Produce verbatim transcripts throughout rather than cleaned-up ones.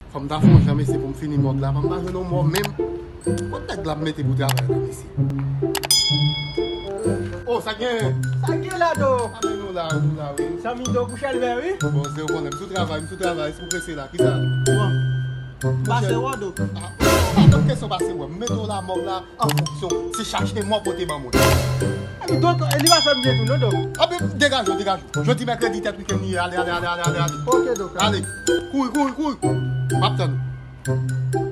Fò m ta fè yon jan, mesye, pou m fini mòg la. Fò m pa jwenn yon mò menm. Kot nèg la ap mete pou travay la, mesye? Oh, sa gen? Sa gen la, do? A, men nou la, nou la, wi. Zanmi, do, kouche l bè, wi. Bon, se ou konnen, m sou travay, m sou travay, si w prese la, kisa? Bon. M pase wè w, do. Ah, pa kesyon pase wè m. M mete w la mòg la an fonksyon. Se chache mò pote ban mwen. Epi, do, li pa fè m byen tou, non, do? A, ben, degaje w, degaje w. Jodi mèkredi, tèt wikenn li ye. Ale, ale, ale, ale, ale, ale. Ok, do. Ale. Kouri, kouri, kouri. M ap tann ou.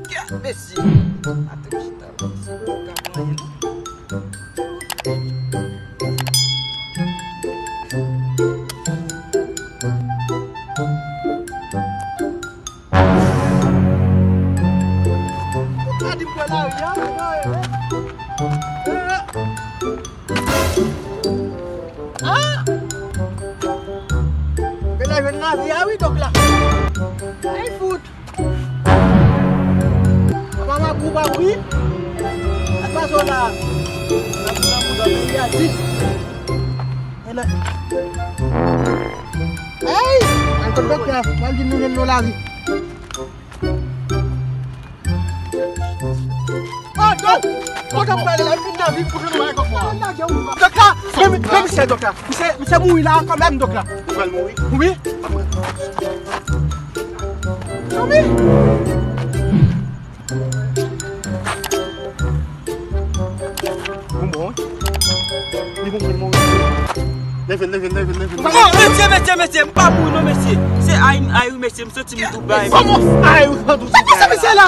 Kè, mesye. Ate m chita, mesye. Ka manyen, non? Ou ka di m kwè lari a, wi, non, e, e. Ah! Men la jwenn lavi a, wi, dòk la. Ay, fout. Apa w ap gou pa wi? Ak pa zo la. Ak nan mouda peyi a di. E nan. Ey! Al kot doktè, al di nou jwenn nou lavi. Oh, dòk! Kote w prale la? Vin nan vi m pou jwenn nou bagay kòk mwa. Dòk la! Men, men misye dòk la. Misye, misye mouri la kanmenm dòk la. Ou pral mouri? Wi. Zanmi! Bon, bon, wi. Li bon, bon, bon. Leve, leve, leve, leve. Oh, mesye, mesye, mesye, m pa mouri non, mesye. Se ay, ay, wi, mesye, m santi m tou bay. Kòman ay ou santi w tou bay la?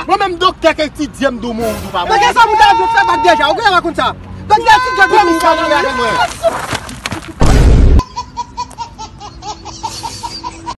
Mwen menm doktè k etidye m di w mouri ou pa mouri. Men kisa moun ta doktè bat deja? Ou genlè pa konn sa. Doktè etidye di w mouri pa mouri.